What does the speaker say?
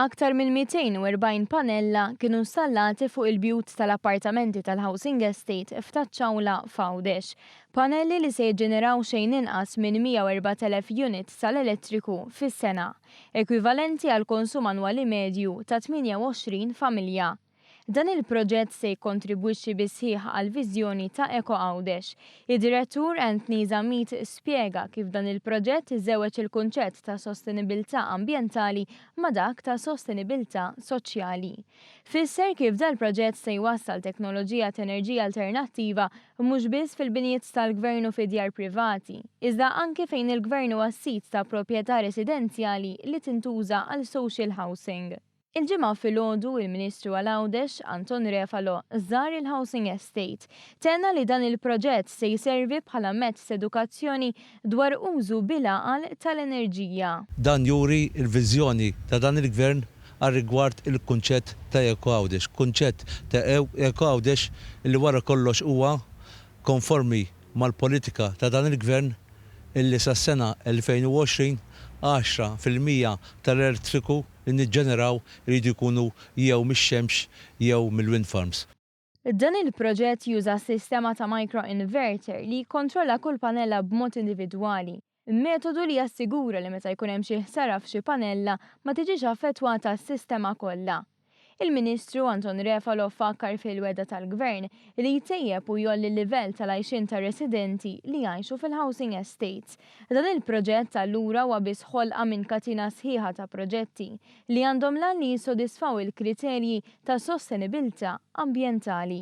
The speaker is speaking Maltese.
Aktar minn 240 panella kienu installati fuq il-bjut tal-appartamenti tal-housing estate f'Taċ-Ċawla f'Għawdex. Panelli li se jiġġeneraw xejn inqas minn 104,000 unit tal-elettriku fis-sena, ekwivalenti għal konsum annwali medju ta' 28 familja. Dan il-proġett se jikkontribwixxi bis-sħiħ għall-viżjoni ta' Eko Għawdex. Id-Direttur Anthony Zammit spjega kif dan il-proġett iżewweġ il-kunċett ta' sostenibilità ambjentali ma' dak ta' sostenibilità soċjali. Fisser kif dal-proġett se jwassal teknoloġija t'enerġija alternattiva mhux biss fil-binjiet tal-Gvern u fi djar privati, iżda anki fejn il-Gvern huwa s-sid ta' proprjetà residenzjali li tintuża għal social housing. Il-Ġimgħa filgħodu, il-Ministru għal Għawdex, Anton Refalo, żar il-Housing Estate. Tenna li dan il-proġett se jservi bħala mezz t'edukazzjoni dwar użu bil-għaqal tal-enerġija. Dan juri l-viżjoni ta' dan il-Gvern għar-rigward il-kunċett ta' Eko Għawdex, kunċett ta' Eko Għawdex li wara kollox huwa konformi mal-politika ta' dan il-Gvern illi sas-sena 2020, 10% tal-elettriku li niġġeneraw iridu jkunu jew mix-xemx jew mill-wind farms. Dan il-proġett juża sistema ta' micro-inverter li jikkontrolla kull panella b'mod individwali, metodu li jassigura li meta jkun hemm xi ħsara f'xi panella ma tiġix affettwata s-sistema kollha. Il-Ministru Anton Refalo fakkar fil-wegħda tal-Gvern li jtejjeb u jgħolli l-livell tal-għajxien tar-residenti li jgħixu fil-housing estates. Dan il-proġett allura huwa biss ħolqa minn katina sħiħa ta' proġetti li għandhom l-għan li jissodisfaw il-kriterji ta' sostenibilità ambjentali.